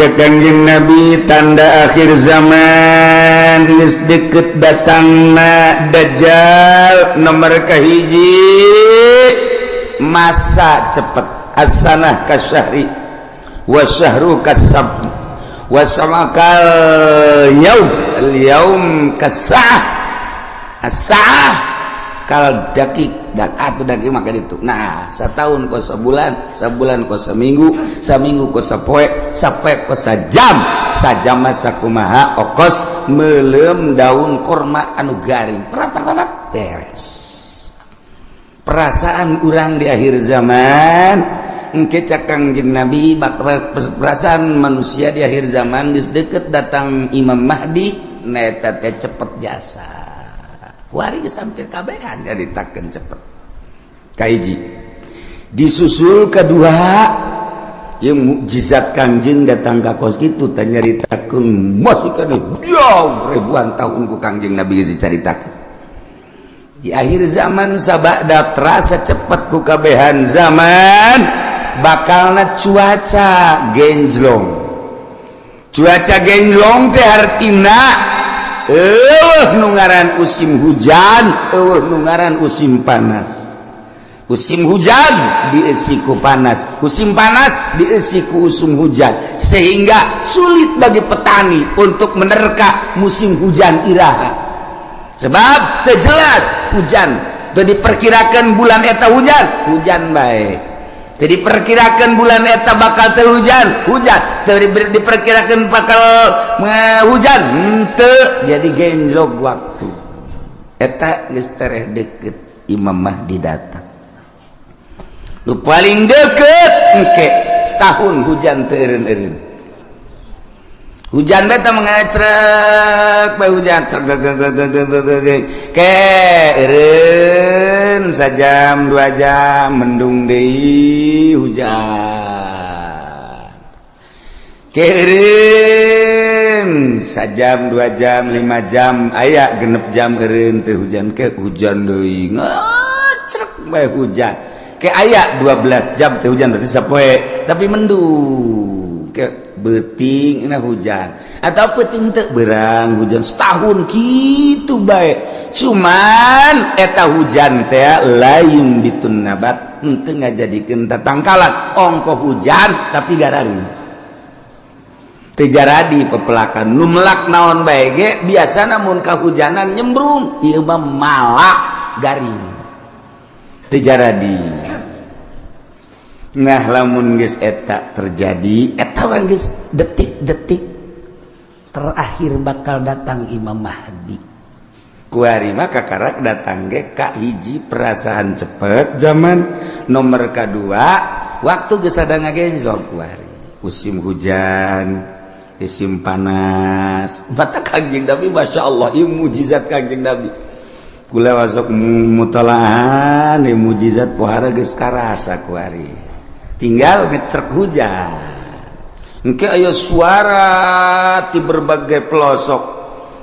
Cek Kangjeng Nabi tanda akhir zaman geus deket datangna Dajjal nomor kahiji masa cepet as-sanah kasyahri wa syahru kasab wa samakal yaum al yaum kasah as-sa'ah kal dakik dan atau dakik maka itu. Nah, setahun kos sebulan, sebulan kos seminggu, seminggu kos sapoe, sapoe kos sajam, sajam masa kumaha okos meuleum daun korma anu garing. Prat prat prat beres. Perasaan urang di akhir zaman engke cak Kangjeng Nabi bakal perasaan manusia di akhir zaman geus deket datang Imam Mahdi neta teh cepet jasa. Kuari geus hampir kabehan nyaritakeun cepet. Kahiji disusul kedua yang mukjizat Kangjeng datang ka kos kitu teh nyaritakeun masih kana jauh ribuan tahun ku Kangjeng Nabi geus dicaritakeun. Di akhir zaman sabada terasa cepet ku kabehan zaman bakalna cuaca genjlong. Cuaca genjlong teh hartina eueuh nu ngaran musim hujan, eueuh nu ngaran musim panas. Musim hujan dieusi ku panas, musim panas dieusi ku usum hujan, sehingga sulit bagi petani untuk menerka musim hujan iraha. Sebab teu jelas hujan, teu diperkirakan bulan eta hujan, hujan bae. Teu diperkirakan bulan eta bakal teu hujan, hujan. Teu diperkirakan bakal hujan, henteu. Jadi genjlok waktu. Eta geus tereh deket Imam Mahdi datang. Nu paling deket engke setahun hujan teu eureun-eureun. Hujan beta mengecrek bae hujan ke eureun sajam 2 jam mendung deui hujan. Ke eureun sajam 2 jam 5 jam aya 6 jam eureun teu hujan ke hujan deui ngecrek bae hujan. Ke aya 12 jam teu hujan berarti sapoe tapi mendung ke beuting na hujan atau peuting teu berang hujan setahun kitu bae. Cuman eta hujan teh lain bitun nabat henteu ngajadikeun tatangkalan ongkoh hujan tapi gararing teu jaradi pepelakan nu melak naon bae ge biasana mun kahujanan nyembrung ieu mah malak garing teu jaradi. Nah lamun geus eta terjadi eta mah geus detik-detik terakhir bakal datang Imam Mahdi. Kuari mah kakarak datang ge ka hiji perasaan cepet zaman nomor kadua waktu geus ada ngagenjlok kuari musim hujan musim panas batak Kangjeng Nabi Masya Allah ieu mukjizat Kangjeng Nabi kula masuk mutalahan ieu mukjizat pohara geus karasa kuari tinggal ngecrek hujan engke aya suara di berbagai pelosok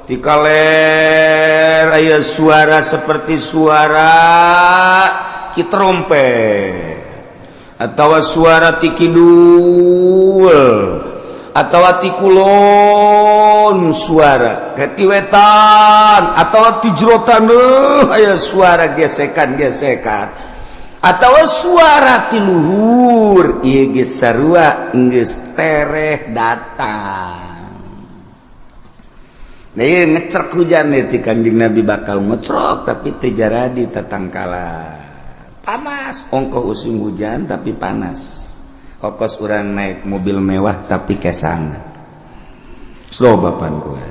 di kaler aya suara seperti suara ki trompet atau suara ti kidul atau ti kulon suara ke ti wetan atau ti jero taneuh aya suara gesekan-gesekan atau suara ti luhur ieu geus sarua geus tereh datang. Nah ieu ngecrek hujan ti Kangjeng Nabi bakal ngecrok tapi teu jaradi tatangkalan. Panas ongkoh musim hujan tapi panas. Okos urang naik mobil mewah tapi kesangan. Slow bapan gua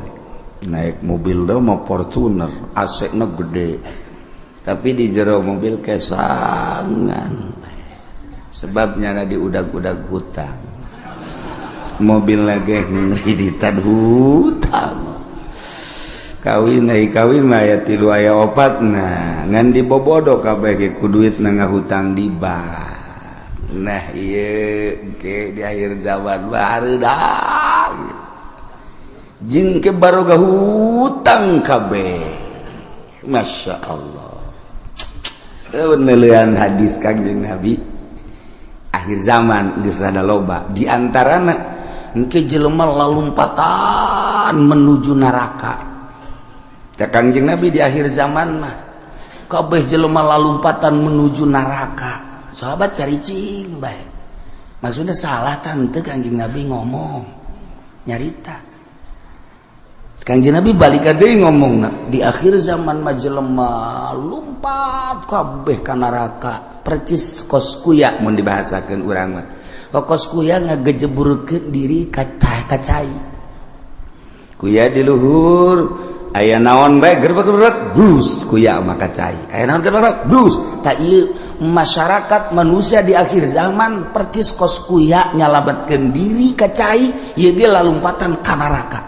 naik mobil do mau Fortuner AC na gede tapi di jero mobil kesangan sebabnya di udag-udag hutang mobil lagi ngreditan hutang kawin ai kawin mah aya 3 aya 4 nah ngan dibobodo kabeh ge ku duit na ngahutang di bank. Nah ieu ge di akhir zaman barudak jeung ke baroga hutang kabeh. Masya Allah. Penelitian hadis Kangjeng Nabi akhir zaman geus rada loba di antarana Engke jelema lalumpatan menuju neraka. Cak Kangjeng Nabi di akhir zaman mah kabeh jelema lalumpatan menuju neraka. Sahabat caricing bae. Maksudnya salah tante Kangjeng Nabi ngomong nyarita. Kangjeng Nabi balik deui ngomongna di akhir zaman mah jelema lumpat kabeh ka neraka. Percis kos kuya mun dibahasakeun urang mah. Kos kuya ngagejeburkeun diri ka cai. Kuya di luhur aya naon bae gerbek-gerbek bus kuya mah ka cai. Aya naon gerbek bus. Ta ieu masyarakat manusia di akhir zaman percis kos kuya nyalametkeun diri ka cai ieu ge lalumpatan ka neraka.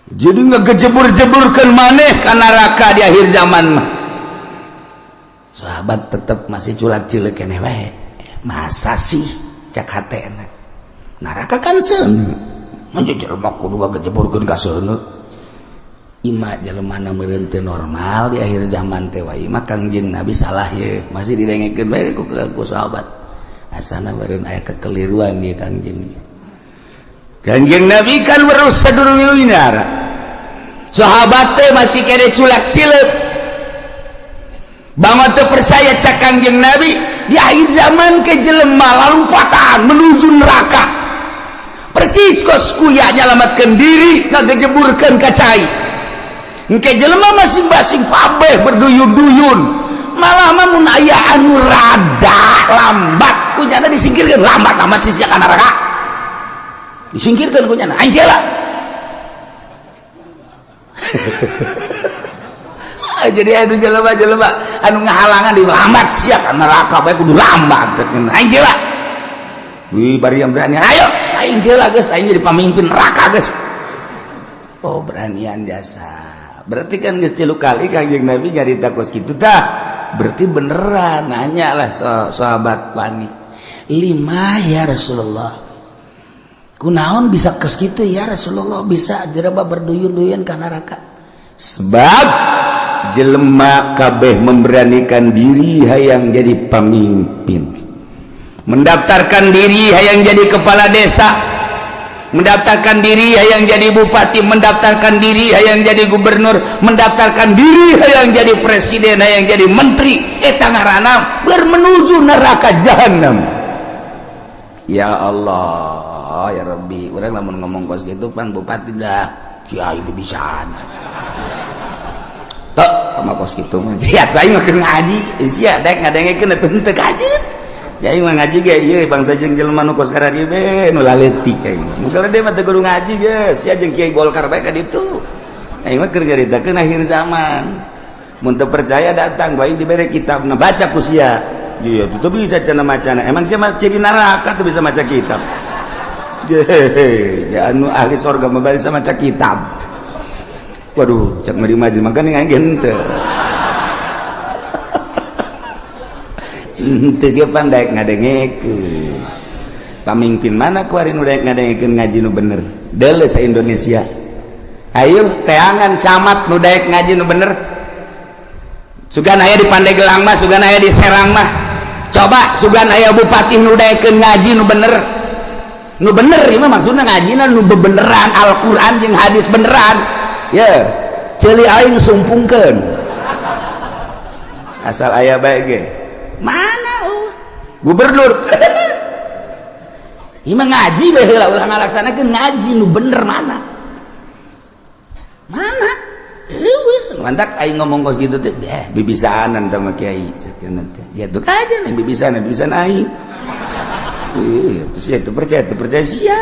Jadi ngegejebur-jeburkeun maneh ka neraka di akhir zaman mah. Sahabat tetep masih culak-cileuk keneh wae. Masa sih cak hatena neraka kan seuneu manja jelema kudu ngagejeburkeun ka seuneu ima jelema na meureun teu normal di akhir zaman teh wae mah Kangjeng Nabi salah ye masih didengekeun bae ku sahabat asana meureun aya kekeliruan ieu Kangjeng. Kangjeng Nabi kan weruh sadurunge winara sahabat teh masih kene culak-cileuk bangun teu percaya cak Kangjeng Nabi di akhir zaman ke jelema lalumpatan menuju neraka percis kos kuya nyalamatkeun diri ngagejeburkeun ka cai. Engke jelema masing-masing kabeh berduyun-duyun malah mah mun aya anu rada lambat kunyana disingkirkeun lambat amat sisia ka neraka disingkirkeun kunyana aing lah. Jadi anu jelema-jelema anu ngahalangan di lambat sia ka neraka bae kudu lambat aing geula. Wih bari yang berani ayo aing geula geus aing jadi pamimpin neraka geus. Oh beranian jasa. Berarti kan geus 3 kali Kangjeng Nabi nyarita kos kitu tah. Berarti beneran nanya lah sahabat panik. Lima ya Rasulullah. Kunaon bisa kos kitu ya Rasulullah bisa jelema berduyun-duyun ka neraka. Sebab jelema kabeh memberanikan diri hayang jadi pemimpin, mendaftarkan diri hayang jadi kepala desa, mendaftarkan diri hayang jadi bupati, mendaftarkan diri hayang jadi gubernur, mendaftarkan diri hayang jadi presiden, hayang jadi menteri. Eta ngaranna bermenuju neraka jahanam. Ya Allah ya Rabbi, urang lamun ngomong kos gitu pan bupati dah kiai bibisaan. Tok sama kos kitu mah. Ya aing mah keur ngaji, sia daek ngadengekeun atuh henteu kajeun. Aing mah ngaji ge ieu bangsa jeung jelema nu kos kararieu be nu laletik aing. Mun deui mah teu kudu ngaji geus, sia jeung kiai Golkar bae ka ditu. Aing mah keur nyaritakeun akhir zaman. Mun teu percaya datang bae dibere kitabna baca ku sia. Iya, teu bisa cenah macana. Emang sia mah ciri neraka teu bisa maca kitab. Hehehe, anu ahli sorga mah bisa maca kitab. Waduh, cak meri maju makanya aing henteu. Henteu ge pan daek ngadengekeun. Pamimpin mana kuari nu daek ngadengekeun ngaji nu bener? Deuleu sa Indonesia. Ayo teangan camat nu daek ngaji nu bener. Sugan aya di Pandeglang mah, sugan aya di Serang mah. Coba sugan aya bupati nu daekeun ngaji nu bener. Nu bener ieu mah maksudna ngajina nu bebeneran Al-Qur'an jeung hadis beneran. Ya, ceuli aing sumpungkeun. Asal aya bae ge. Mana gubernur? Ieu mah ngaji bae heula ulah ngalaksanakeun ngaji nu bener mana? Mana? Eueuh, mantak aing ngomong kos kitu teh, deh bibisaanan tah mah kiai sakeun teh. Ya tuh kajen bibisaanan, bibisan aing. Ih, terus ya teu percaya sia.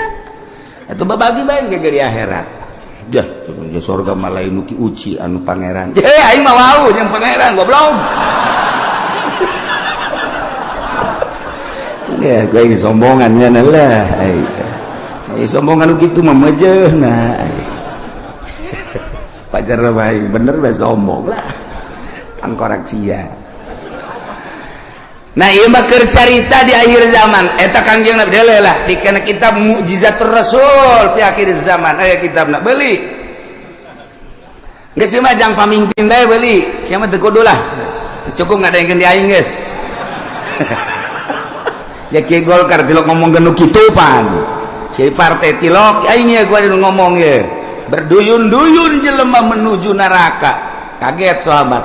Atuh babagi bae ge di akhirat. Jah, ya sorga mah lain nu ki uci anu pangeran. Heh, aing mah wau jeung pangeran goblok. Ya, gue ini sombongan nya lah. Ai sombongan nu kitu mah mejeuna. Pajar bae bener bae sombong lah. Tangkorak sia. Nah, ieu mah keur carita di akhir zaman. Eta Kangjeng Nabi deuleu lah di kana kitab Mukjizatur Rasul fi akhir zaman. Aya kitabna beuli. Geus mah jang pamimpin bae beuli. Sia mah teu kudu lah. Geus cukup ngadengkeun di aing geus. Ya kiai Golkar tilok ngomong genu kitu pan. Kiai partai tilok aing ye gua ngomong ye. Berduyun-duyun jelema menuju neraka. Kaget sahabat.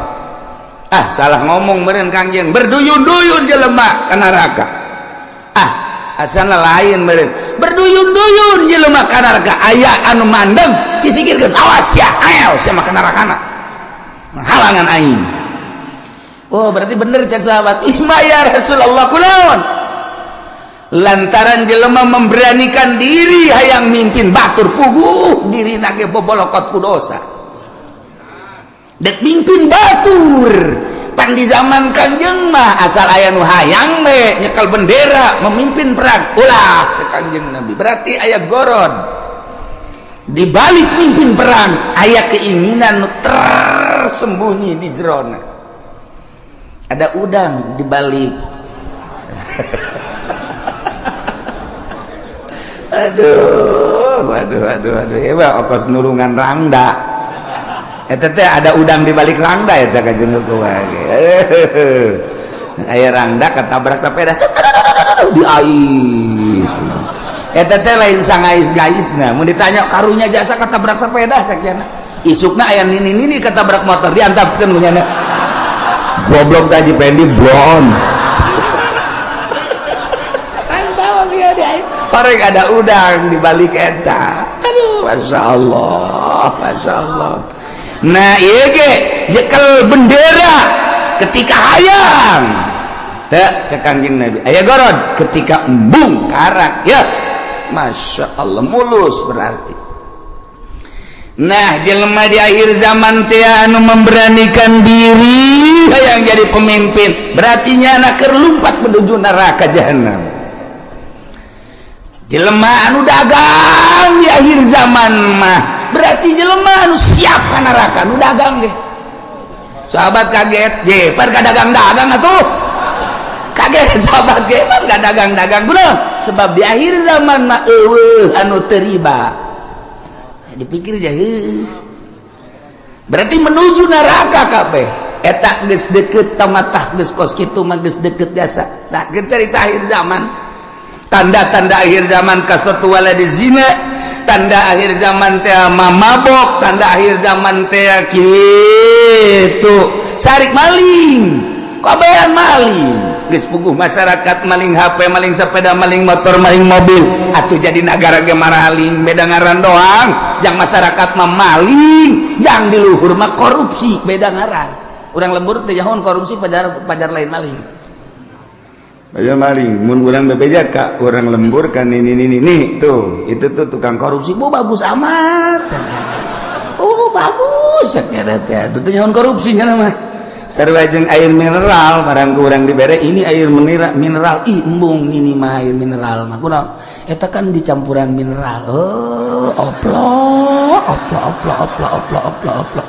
Ah, salah ngomong meureun Kangjeng. Berduyun-duyun jelema ka neraka. Ah, asana lain meureun. Berduyun-duyun jelema ka neraka aya anu mandeng disikirkeun awas ya, ayo sia mah ka nerakana. Halangan aing. Oh, berarti bener cek sahabat. Lima ya Rasulullah kunaon? Lantaran jelema memberanikan diri hayang mimpin batur puguh dirina ge bobolokot ku dosa. Dek mimpin batur. Pan di zaman Kangjeng mah asal aya nu hayang we nyekel bendera memimpin perang. Ulah cek Kangjeng Nabi. Berarti aya gorod. Di balik mimpin perang aya keinginan nu tersembunyi di jerona. Ada udang di balik. Aduh, aduh, aduh, aduh. Hebat okos nulungan rangda. Eta teh ada udang di balik rangda eta ka jeung kumaha. Aya rangda ketabrak sepeda di ais. Eta teh lain sangais-gaisna. Mun ditanya karunya jasa ketabrak sepeda cek jana. Isukna aya nini-nini ketabrak motor diantapkeun ku nyana. Goblok tadi Pendi blon. Korek ada udang di balik eta. Aduh, masya Allah, masya Allah. Nah, ieu ge jekel bendera ketika hayang. Teu cek Kangjeng Nabi. Aya gorod ketika embung karak ya. Masya Allah mulus berarti. Nah, jelema di akhir zaman teh anu memberanikan diri hayang jadi pemimpin, berarti nyana keur lumpat menuju neraka jahanam. Jelema anu dagang di akhir zaman mah berarti jelema anu siap ka neraka nu dagang ge. Sahabat kaget, je pan ka dagang-dagang atuh. Kaget sahabat ge pan ka dagang-dagang kunaon? Sebab di akhir zaman mah eueuh anu teu riba. Dipikir aja, berarti menuju neraka kabeh. Eta geus deket tamatah geus kos kitu mah geus deket jasa. Nah, cerita akhir zaman. Tanda-tanda akhir zaman kasatu waladi zina, tanda akhir zaman teh mamabok, tanda akhir zaman teh kitu sarik maling, kabehan maling. Geus puguh masyarakat maling HP, maling sepeda, maling motor, maling mobil. Atuh jadi nagara ge maraling, beda ngaran doang. Jang masyarakat mah maling, jang di luhur mah korupsi, beda ngaran. Urang lembur teh jahon korupsi pajar pajar lain maling. Pajar maling, mun urang bebeja ka urang lembur kan ini ini nih tuh, itu tuh tukang korupsi, bu bagus amat. Oh, bagus nya teh. Itu teh jahon korupsi nya mah. Sarua jeung air mineral barang ku urang dibere ini air mineral, ih embung ini mah air mineral mah kunaon eta kan dicampuran mineral. Oh, oplo oplo oplo oplo oplo oplo oplo.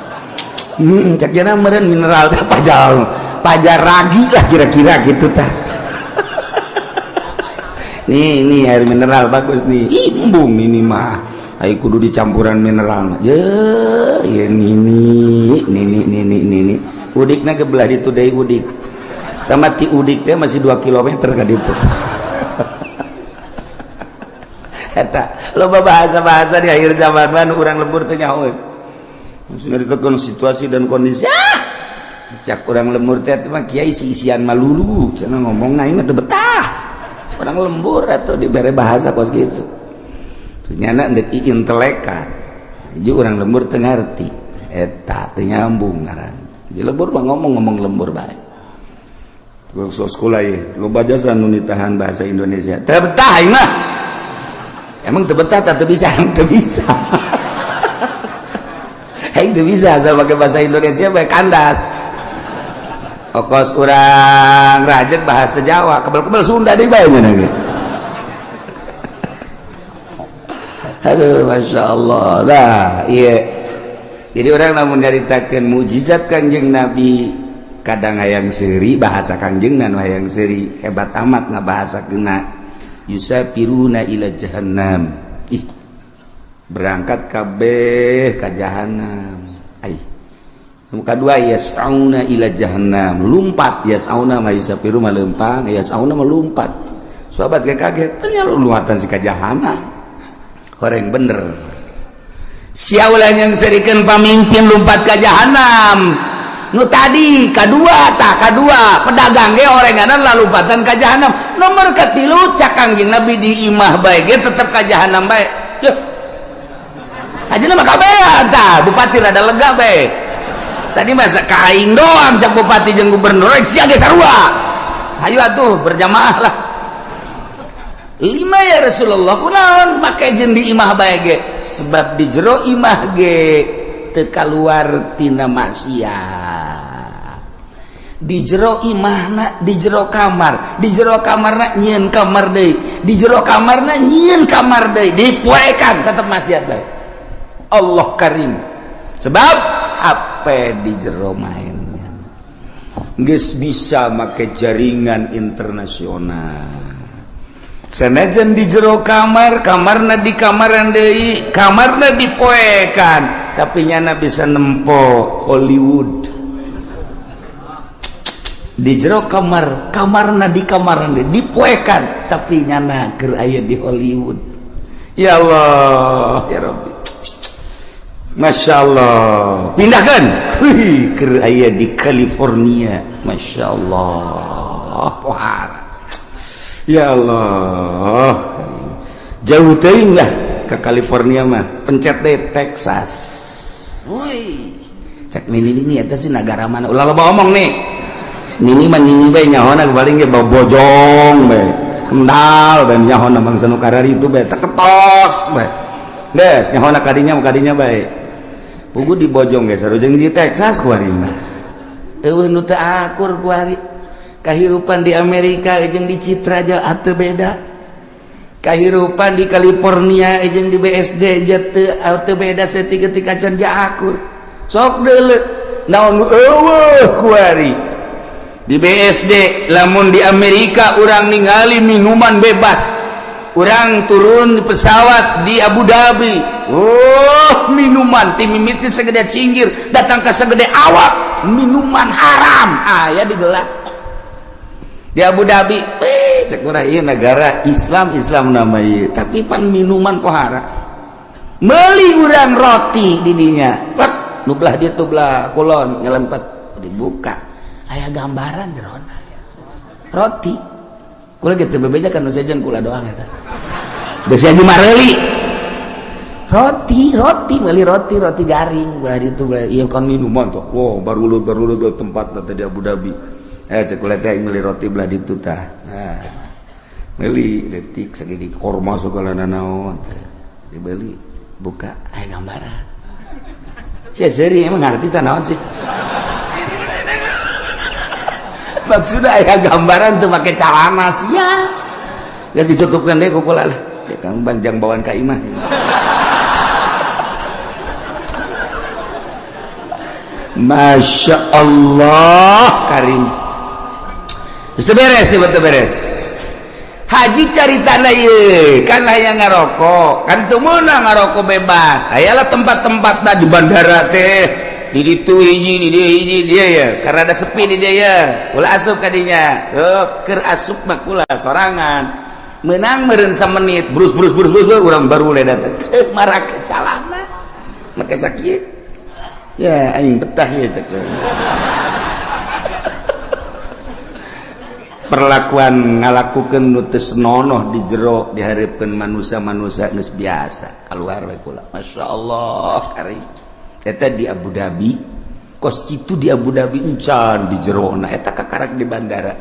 Cek jana meureun mineral teh pajar pajar ragi lah kira-kira gitu tah. Nih nih air mineral bagus nih, ih embung ini mah ai kudu dicampuran mineral mah. Je ieu nini nini nini nini udikna ke belah ditu deui udik. Tamat ti udik teh masih 2 km ka ditu. Eta loba bahasa-bahasa di akhir zaman mah nu urang lembur teh nyahoeun. Maksudnya ditekan situasi dan kondisi. Ah! Cak urang lembur teh mah kiai isi-isian malulu cenah ngomong aing mah teu betah. Urang lembur atuh dibere bahasa kos kitu. Nyana deuk intelekan. Jeung urang lembur teu ngarti. Eta teu nyambung ngaran. Di lembur mah ngomong-ngomong lembur bae. Gua sekolah ye, loba jasa nu nitahan bahasa Indonesia. Teu betah aing mah. Emang teu betah teu bisa, teu bisa. Aing teu bisa asal pakai bahasa Indonesia bae kandas. Okos urang rajet bahasa Jawa, kebel-kebel Sunda deui bae nya ge. Aduh, Masya Allah. Nah, iya. Jadi orang namun nyaritakeun mukjizat Kangjeng Nabi kadang hayang seuri bahasa Kangjeng nu hayang seuri hebat amat ngabahasakeunna yusafiruna ila jahannam. Ih, berangkat kabeh ka jahannam. Ai. Nu kadua yas'auna ila jahannam, lumpat yas'auna ma yusafiru ma leumpang, yas'auna ma lumpat. Sahabat ge kaget, penyaluatan si ka jahanam. Horeng bener. Sia ulah nyengserikeun pamimpin lompat ka jahanam. Nu tadi kadua tah kadua pedagang ge orenganan lalumpatan ka jahanam. Nomor katilu cak Kangjeng Nabi di imah bae ge tetep ka jahanam bae. Yuh. Ajeuna mah kabehan tah bupati rada lega bae. Tadi mah ka aing doang cak bupati jeung gubernur sia ge sarua. Hayu atuh berjamaah lah. Lima ya Rasulullah kunaon make jeung di imah bae ge? Sebab di jero imah ge teu kaluar tina maksiat. Di jero imahna di jero kamar, di jero kamarna nyieun kamar deui, di jero kamarna nyieun kamar deui, dipoekan tetep maksiat bae. Allah karim. Sebab apa di jero mainnya geus bisa make jaringan internasional. Senajan di jero kamar, kamarna di kamaran deui, kamarna dipoekan, tapi nyana bisa nempo Hollywood. Di jero kamar, kamarna di kamaran deui, dipoekan, tapi nyana keur aya di Hollywood. Ya Allah, ya Rabbi. Masya Allah. Pindahkan, wih, keur aya di California. Masya Allah. Pohara. Ya Allah, jauh teuing lah ke California mah, pencet deh Texas. Woi, cek nini nini eta sih negara mana? Ulah loba omong nih. Nini mah nini bae nyahona paling ge bojong bae. Kendal bae nyahona bangsa nu karari itu bae teketos bae. Geus nyahona kadinya kadinya bae. Pugu di bojong ge sarujeng di Texas kuari mah. Eueuh nu teu akur kuari. Kahirupan di Amerika jeung di Citra aja ateu beda. Kahirupan di California jeung di BSD aja teu beda saeutik ketika can akur. Sok deuleu naon nu eueuh kuari. Di BSD lamun di Amerika urang ningali minuman bebas. Urang turun di pesawat di Abu Dhabi. Oh, minuman ti mimiti segede cinggir datang ka segede awak, minuman haram aya digelar. Di Abu Dhabi, cek urang ieu negara Islam Islam nama ieu, tapi pan minuman pohara. Meuli urang roti di dinya, plek nu belah dieu tuh belah kulon nyelempet dibuka. Aya gambaran jerona. Roti. Kula ge teu bebeja kan nu sejen kula doang eta. Geus aja mareuli. Roti, roti meuli roti, roti garing belah ditu belah ieu kan minuman tuh. Wow, baru tempat teh di Abu Dhabi. Cek kula teh meuli roti belah ditu tah. Nah, meuli detik segini korma segala nanaon teh. Dibeli, buka aya gambaran. Sia seuri emang ngarti tah naon sih? Maksudna aya gambaran teu make calana sia. Geus ditutupkeun deui ku kula lah. Dia kan banjang bawaan ka imah. Masya Allah karim. Geus beres, betul beres. Haji cari tanah ieu, kan aya ngarokok, kan teu meunang ngarokok bebas. Ayalah tempat-tempatna di bandara teh, di ditu hiji, di dieu hiji dia ya, karena ada sepi di dia ya. Ulah asup ka dinya. Heuh, keur asup mah kula sorangan. Meunang meureun samenit, brus brus brus brus urang baru le datang. Teu marake calana. Make sakieu. Ya aing betah ya cek. Perlakuan ngalakukeun nu teu senonoh di jero dihareupeun manusia-manusia geus biasa keluar we kula. Masya Allah karim. Eta di Abu Dhabi, kos kitu di Abu Dhabi encan di jerona eta kakarak di bandara.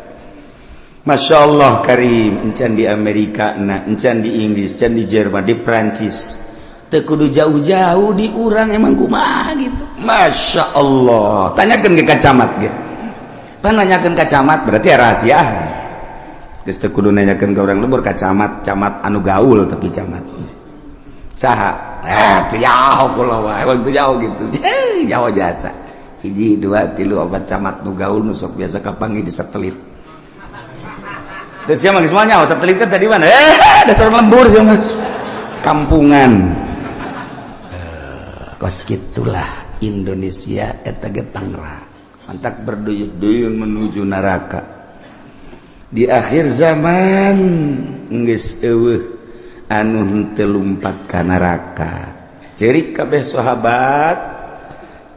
Masya Allah karim, encan di Amerika na, encan di Inggris, encan di Jerman, di Prancis. Teu kudu jauh-jauh di urang emang kumaha gitu. Masya Allah. Tanyakeun ke camat ge. Pan nanyakeun ka camat berarti rahasia. Geus teu kudu nanyakeun ka urang lembur ka camat, camat anu gaul tapi camat. Saha? Teu jauh kula wae, emang teu jauh gitu. Jauh jasa. Hiji, dua, tilu, opat camat nu gaul nu sok biasa kapanggih di satelit. Terus sia mah geus moal nyaho satelit teh tadi mana? Dasar lembur sia mah. Kampungan. Kos kitulah Indonesia eta ge Tangerang. Mantak berduyun-duyun menuju neraka. Di akhir zaman geus eueuh anu henteu lumpat ka neraka. Cerik kabeh sahabat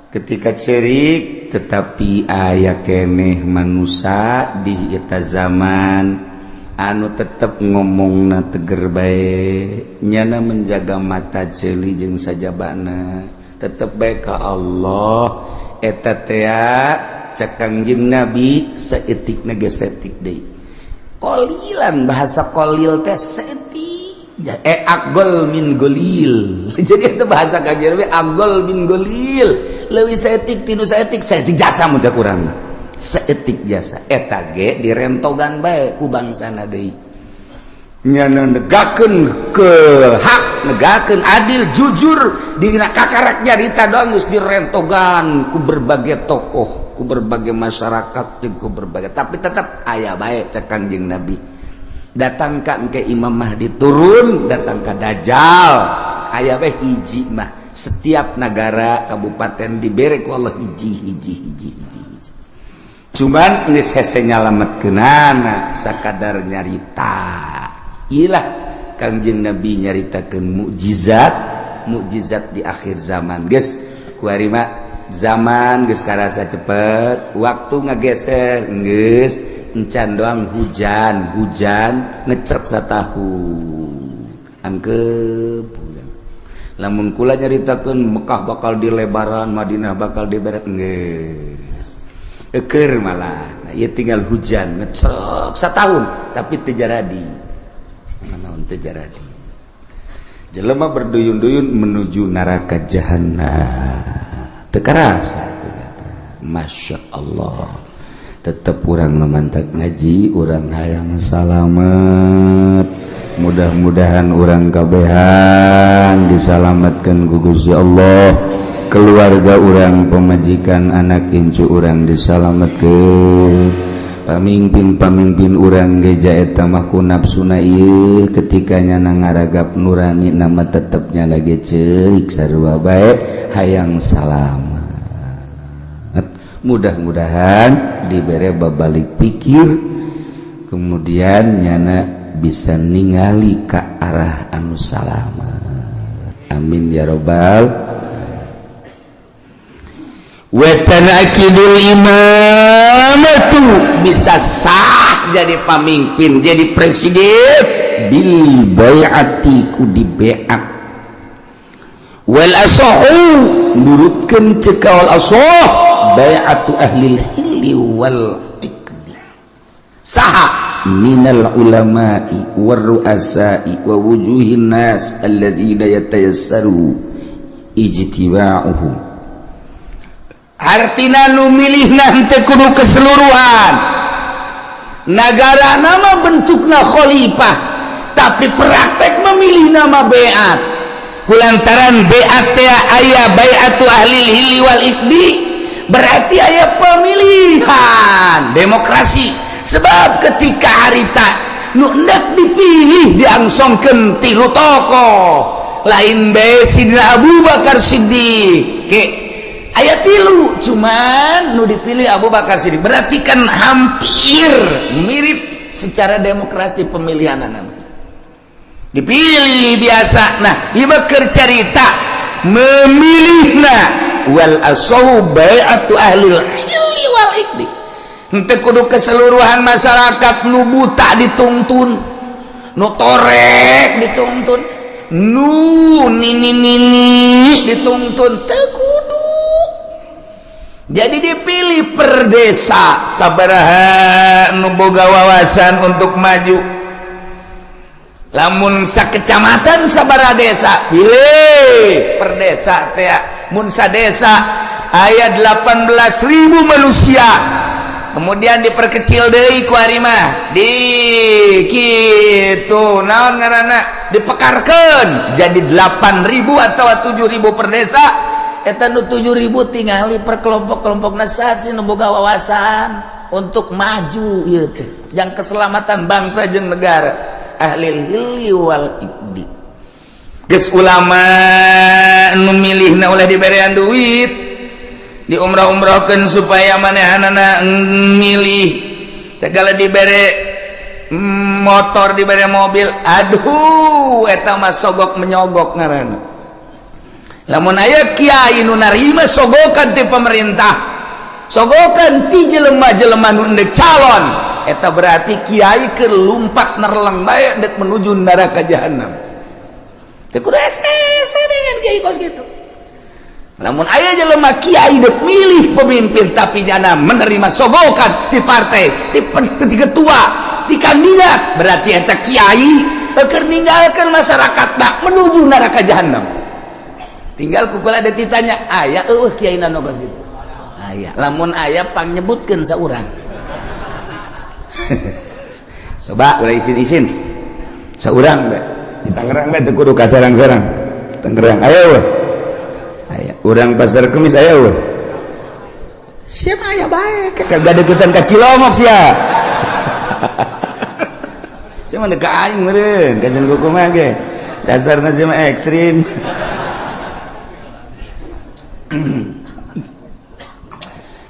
ketika cerik, tetapi aya keneh manusia di eta zaman anu tetep ngomongna teger bae, nyana menjaga mata ceuli jeung sajabana tetep bae ka Allah. Eta tea cek Kangjeng Nabi saeutikna ge saeutik deui, qalilan, bahasa qalil teh saeutik, aqol min golil. Jadi itu bahasa Kangjeng Nabi aqol min golil, leuwih saeutik tinu saeutik, saeutik jasa mun cak urang, saeutik jasa. Eta ge direntogan bae ku bangsana deui, nyana negakeun ke hak, negakeun adil jujur dina kakarak nyarita doang geus direntogan ku berbagai tokoh, ku berbagai masyarakat, jeung ku berbagai, tapi tetap aya bae cek Kangjeng Nabi. Datangkan ke Imam Mahdi turun, datang ke Dajjal aya bae hiji mah. Setiap negara kabupaten dibere ku Allah hiji hiji hiji hiji hiji, cuman geus hese nyalametkeunana sakadar nyarita. Ilah Kangjeng Nabi nyaritakeun mukjizat mukjizat di akhir zaman. Geus kuari mah zaman geus karasa cepet, waktu ngageser geus encan doang hujan hujan ngecrek satahun angkep pulang. Lamun kula nyaritakeun Mekah bakal dilebaran, Madinah bakal diberet, geus eker malah. Nah, ieu tinggal hujan ngecrek satahun tapi teu jaradi. Naon teu jaradi? Jelema berduyun-duyun menuju neraka jahanam. Teu karasa. Masya Allah, tetep urang memantak ngaji, urang hayang salamet. Mudah-mudahan urang kabehan disalametkeun ku Gusti Allah, keluarga urang, pemajikan, anak incu urang disalametkeun, pamimpin-pamimpin urang geja eta mah ku nafsuna ieu ketika nyana ngaragap nurani nama tetep nyana ge ceurik sarua bae hayang salamet. Mudah-mudahan dibere babalik pikir, kemudian nyana bisa ningali ka arah anu salamet. Amin ya robbal. Wa tanakidul imamatu, bisa sah jadi pamimpin, jadi presiden bil bai'ati, ku dibeat. Wal asahu, nurutkeun cek wal asah bai'atu ahlil hilli wal iqdi, saha minal ulama'i war ru'asa'i wa wujuhin nas alladzina yatayassaru ijtiba'uhum. Artina nu milihna henteu kudu keseluruhan nagara nama bentukna khalifah, tapi praktek memilih nama beat. Kulantaran beat teh aya bai'atu ahlil hilli wal iqdi, berarti aya pemilihan demokrasi. Sebab ketika harita nu hendak dipilih diangsongkeun tilu tokoh lain bae Sidina Abu Bakar Siddiq ke aya tilu, cuman nu dipilih Abu Bakar Siddiq, berarti kan hampir mirip secara demokrasi pemilihan nama dipilih biasa. Nah, ieu mah keur carita memilihna wal asahu bai'atu ahlil hilli wal iqdi. Henteu kudu keseluruhan masyarakat, nu buta dituntun, nu torek dituntun, nu nini nini dituntun, teu kudu. Jadi dipilih per desa sabaraha nu boga wawasan untuk maju. Lamun sakecamatan sabaraha desa, pilih per desa teh. Mun sadesa aya 18.000 manusia, kemudian diperkecil deui ku ari mah di kitu naon ngaranna dipekarkeun jadi 8.000 atau 7.000 per desa. Eta nu 7.000 tingali per kelompok-kelompokna sasi nu boga wawasan untuk maju ieu teh jang keselamatan bangsa jeung negara. Ahlil hilli wal ibdi, geus ulama nu milihna ulah diberean duit, diumrah-umrahkeun supaya manehanana milih, segala dibere motor, dibere mobil. Aduh, eta mah sogok menyogok ngaranna. Lamun aya kiai nu narima sogokan ti pemerintah, sogokan ti jelema-jelema nu endek calon, eta berarti kiai keur lumpat nerleng bae dek menuju neraka jahanam. Teu kudu hese dengan kiai kos kitu. Lamun aya jelema kiai dek milih pemimpin tapi nyana menerima sogokan ti partai, ti ketua, ti kandidat, berarti eta kiai keur ninggalkeun masyarakat tak menuju neraka jahanam. Tinggal kukula ada ditanya, aya eueuh kiai na nu kos kitu. Aya, lamun aya pangnyebutkeun saurang. Coba ulah isin-isin. Saurang bae. Di Tangerang bae teu kudu ka sarang-sarang. Tangerang aya eueuh. Aya, urang Pasar Kemis aya eueuh. Siapa aya bae, kagak deketan ka Cilongok sia. Sia mah ka aing meureun, kajen kumaha ge. Dasarna sia mah ekstrim.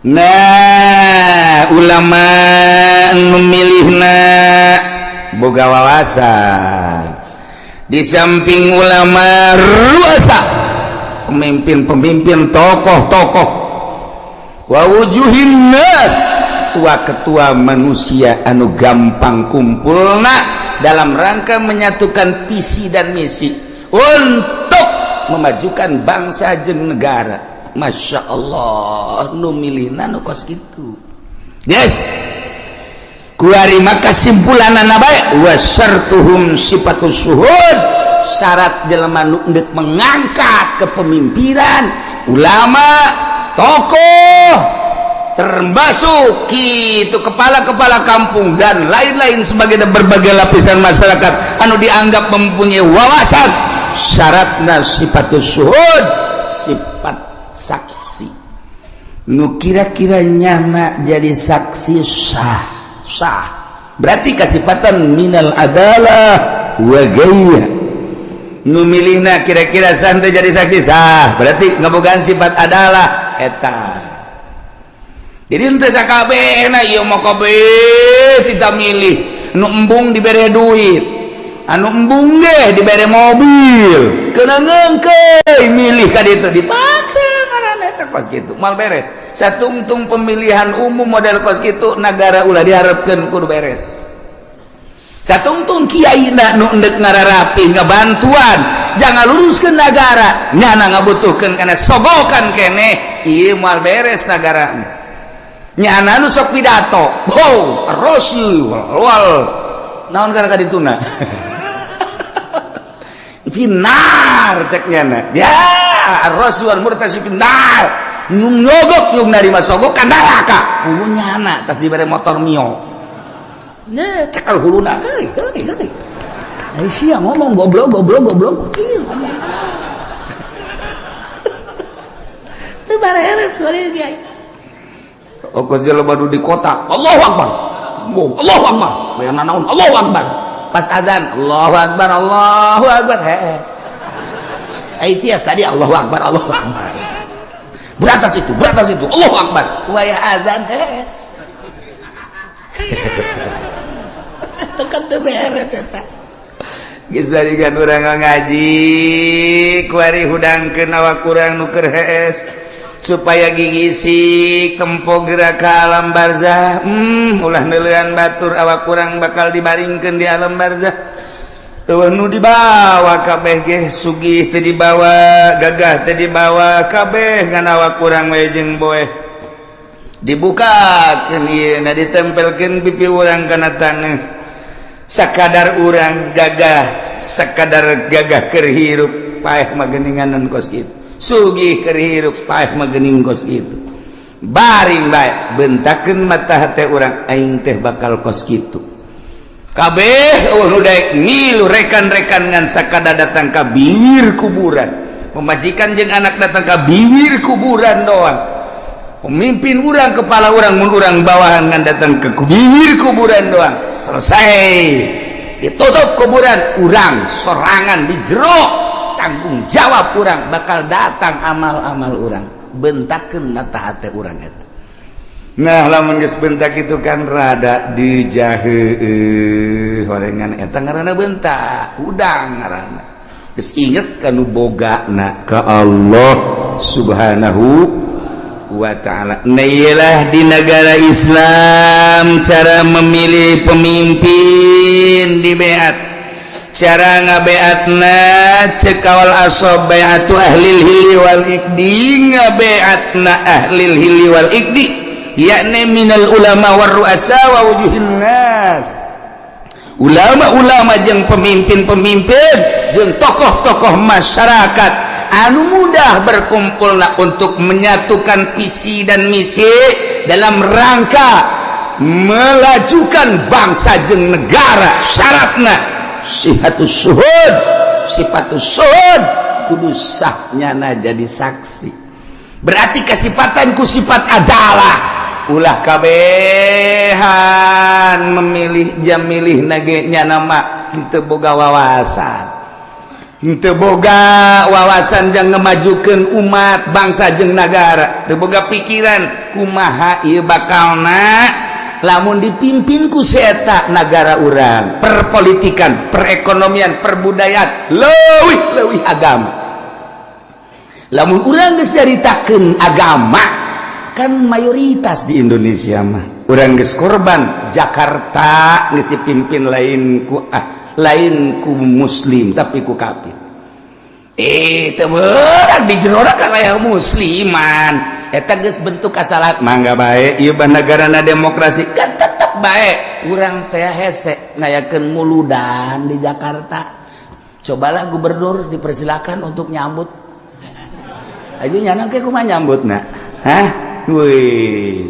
Nah, ulama memilihna boga wawasan. Di samping ulama ruasa, pemimpin-pemimpin, tokoh-tokoh, wa wujuhin nas, ketua-ketua manusia anu gampang kumpulna dalam rangka menyatukan visi dan misi untuk memajukan bangsa jeung negara. Masya Allah, nu milihna nu kos kitu. Yes, kuari maka kesimpulanana bae wa syartuhum sifatus suhud, syarat jelema nu endek mengangkat kepemimpinan ulama, tokoh, termasuk kitu kepala-kepala kampung dan lain-lain sebagai berbagai lapisan masyarakat anu dianggap mempunyai wawasan, syaratna sifatus suhud, sifat saksi. Nu kira-kira nyana jadi saksi sah, sah berarti kasifatan minal adalah wa ghairiha. Nu milihna kira-kira santai jadi saksi sah, berarti ngabogaan sifat adalah eta. Jadi henteu sakabehna ieu mah kabeh tidak milih. Nu embung dibere duit, anu embung ge dibere mobil, kena ngeungkeui milih ka ditu dipaksa ngaranna eta kos kitu moal beres. Satungtung pemilihan umum model kos kitu nagara ulah diharepkeun kudu beres. Satungtung kiai na nu endek ngararapih ngabantuan jangan luruskeun nagara, nyana ngabutuhkeun kana sogokan keneh ieu moal beres nagara. Nyana nu sok pidato, oh rosi wal naon kana ka dituna finar cek nyana ya ar-rasul wal murtasi finar, nu nyogok nu narima sogok ka neraka. Kudu nyana tas dibere motor Mio. Nah, cekal huluna. Heuy heuy heuy. Ai sia ngomong goblok goblok goblok. Ih ngomong. Teu bareres bari kiai. Okos jelema nu di kota, Allahu Akbar. Allahu Akbar. Bayang nanaon Allahu Akbar. Pas azan Allahu Akbar, Allahu Akbar. Hees. Ai tiap tadi Allahu Akbar, Allahu Akbar. Beratas itu, Allahu Akbar. Wayah azan hees. Itu kan teu beres eta. Geus barigan urang ngaji, kuari hudangkeun awak urang nu keur hees supaya gigisik tempo gerak ka alam barzah. Ulah neuleuan batur awak urang bakal dibaringkeun di alam barzah. Eueuh nu dibawa kabeh ge sugih teu dibawa, gagah teu dibawa, kabeh ngan awak urang we jeung boeh. Dibukakeun ieu na ditempelkeun pipi urang kana taneuh. Sakadar urang gagah, sakadar gagah keur hirup paeh mah geuninganan kos kitu. Sugih keur hirup paeh mah geuning kos kitu. Baring bae bentakeun mata hate urang aing teh bakal kos kitu. Kabeh eueuh nu daek ngilu rekan-rekan ngan sakada datang ka bibir kuburan. Pemajikan jeung anak datang ka bibir kuburan doang. Pemimpin urang, kepala urang, mun urang bawahan ngan datang ke bibir kuburan doang. Selesai. Ditutup kuburan urang sorangan di jero, tanggung jawab urang bakal datang amal-amal urang. Bentakeun mata hate urang eta. Nah lamun geus bentak itu kan rada dijahe horengan eta ngaranna bentak udang ngaranna. Geus inget kanu bogana ka Allah Subhanahu wa ta'ala. Nah iyalah di negara Islam cara memilih pemimpin di beat, cara ngabeatna cek kawal asob bai'atu ahlil hilli wal iqdi, ngabeatna ahlil hilli wal iqdi yakni minal ulama war ru'asa wa wujuhin nas, ulama-ulama jeung pemimpin-pemimpin jeung tokoh-tokoh masyarakat anu mudah berkumpulna untuk menyatukan visi dan misi dalam rangka melajukan bangsa jeung negara. Syaratna sihatus syuhud, sifatus syuhud, kudu sahnyana jadi saksi. Berarti kesifatan ku sifat adalah ulah kabehan memilih jam milih nage nyana mah henteu boga wawasan, henteu boga wawasan jang ngemajukeun umat bangsa jeung nagara, teu boga pikiran kumaha ieu bakalna lamun dipimpin ku si eta nagara urang, perpolitikan, perekonomian, perbudayaan, leuwih-leuwih agama. Lamun urang geus nyaritakeun agama kan mayoritas di Indonesia mah urang geus korban Jakarta geus dipimpin lain ku lain ku muslim tapi ku kafir. Teu beurang di jero kan aya musliman eta geus bentuk kasalahan mangga bae ieu negarana demokrasi kan tetep bae urang teh hese ngayakeun muludan di Jakarta. Cobalah gubernur dipersilakan untuk nyambut. Ayo nyana ke kumaha nyambutna? Hah? Wih,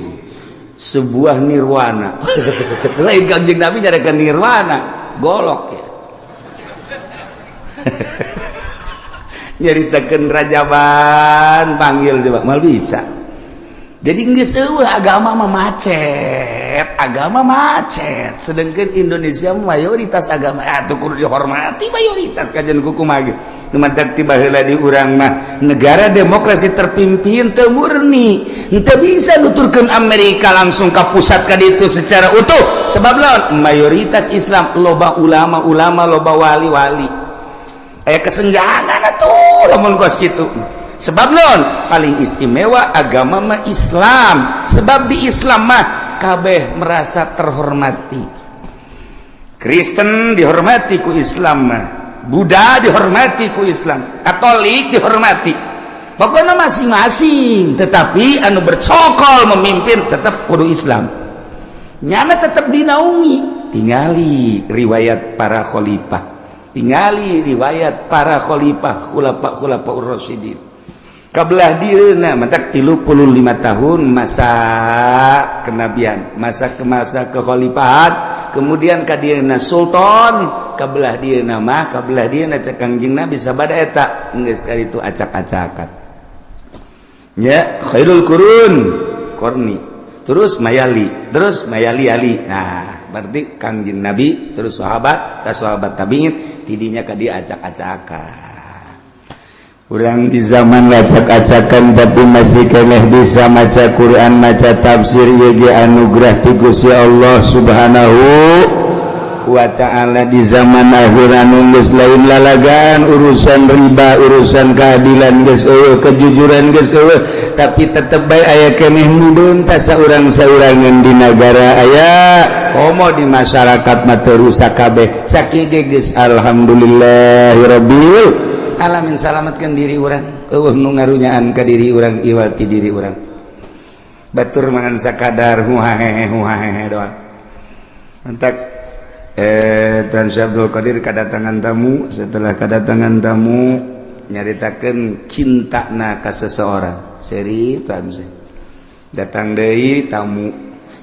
sebuah nirwana. Lain Kangjeng Nabi nyarikan nirwana, golok ya. Nyaritakeun rajaban panggil coba mal bisa. Jadi geus eueuh agama mah macet, agama macet. Sedangkan Indonesia mayoritas agama atuh kudu dihormati mayoritas kajian kumaha ge. Nu mantak ti baheula di urang mah negara demokrasi terpimpin teu murni, henteu bisa nuturkeun Amerika langsung ka pusat ka ditu secara utuh. Sebab lawan mayoritas Islam loba ulama-ulama, loba wali-wali. Aya kesenjangan atuh lamun kos kitu. Sebab non paling istimewa agama mah Islam, sebab di Islam mah kabeh merasa terhormati. Kristen dihormati ku Islam mah, Buddha dihormati ku Islam, Katolik dihormati. Pokoknya masing-masing, tetapi anu bercokol memimpin tetap kudu Islam. Nyana tetap dinaungi. Tingali riwayat para khalifah, tingali riwayat para khalifah khulafa-khulafaur rasyidin. Kabelah dieuna mantak 35 tahun masa kenabian, masa ke masa kekhalifahan, kemudian ka dieuna sultan, kabelah dieuna mah kabelah dieuna cek Kangjeng Nabi sabada eta geus kali itu acak-acakan. Nya khairul qurun qarni, terus mayali, terus mayali ali. Nah, berarti Kangjeng Nabi terus sahabat, ta sahabat tabiin tidinya ka dia acak-acakan. Urang di zaman acak-acakan tapi masih keneh bisa maca Quran, maca tafsir ieu ge anugerah ti Gusti Allah Subhanahu wa ta'ala. Di zaman akhir anu geus lain lalagaan urusan riba, urusan keadilan geus eueuh, kejujuran geus eueuh, tapi tetep bae aya keneh mudun ta saurang-saurangan di nagara aya komo di masyarakat mah teu rusak kabeh. Sakieu ge geus alhamdulillahirabbil alamin, salamatkan diri urang, eueuh nu ngarunyaan ka diri urang, iwal ti diri urang. Batur mangan sakadar huhahehe huhahehe doang. Mantak Tuan Syekh Abdul Qadir kadatangan tamu, setelah kadatangan tamu nyaritakeun cintana ka seseorang. Seri Tuan Syekh. Datang deui tamu,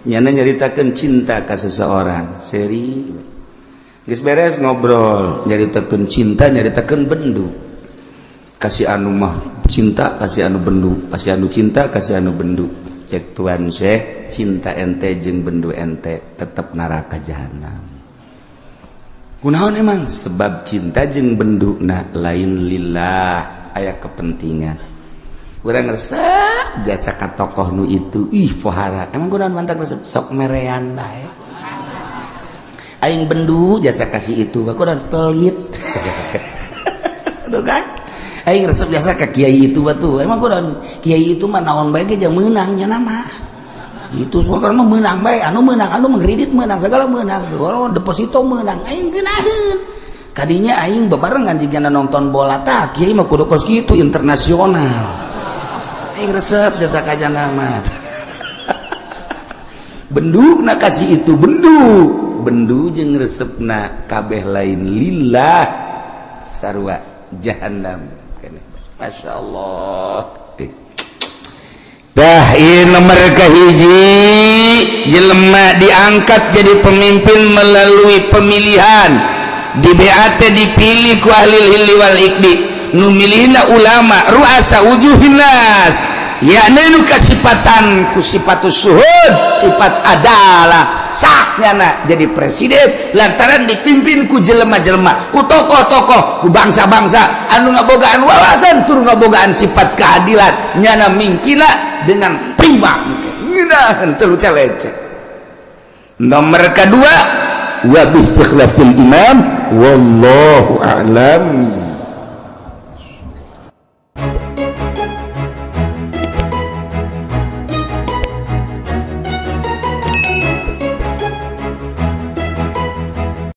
nyana nyaritakeun cinta ka seseorang. Seri geus beres ngobrol, nyaritakeun cinta, nyaritakeun bendu. Kasih anu mah cinta, kasih anu bendu, kasih anu cinta, kasih anu bendu. Cek Tuan Syekh, cinta ente jeung bendu ente tetep neraka jahanam. Kunaon emang? Sebab cinta jeung benduna lain lillah, aya kepentingan. Urang resep jasa ka tokoh nu itu, ih pohara. Emang kunaon mantak resep? Sok merean bae. Aing bendu jasa kasih itu, kunaon? Pelit. Tuh kan? Aing resep jasa ka kiai itu batu. Emang kunaon? Kiai itu mah naon bae ge meunang nya nama. Itu semua karena menang bae, anu menang, anu mengkredit menang, segala menang, deposito menang. Aing geunaheun. Kadinya aing bebarengan jigana nonton bola, tah kiai mah kudu kos kitu, internasional. Aing resep jasa ka jana mah. Bendu na kasih itu, bendu. Bendu jeung resepna kabeh lain lillah, sarua jahannam. Masya Allah. Dah, ieu nomor kahiji, jelema diangkat jadi pemimpin melalui pemilihan di BAT, dipilih ku ahli hilli wal iqdi, nu milihna ulama, ruasa wujuhin nas, yakni nu kasipatan ku sifatus syuhud, sifat adalah, sahnya na jadi presiden lantaran dipimpin ku jelema-jelema, ku tokoh-tokoh, ku bangsa-bangsa anu ngabogaan wawasan tur ngabogaan sifat keadilan. Nyana mingkina dengan prima, ngeunaheun, teu lecek. Nomor kedua, wa bi istikhlafil imam, wallahu a'lam.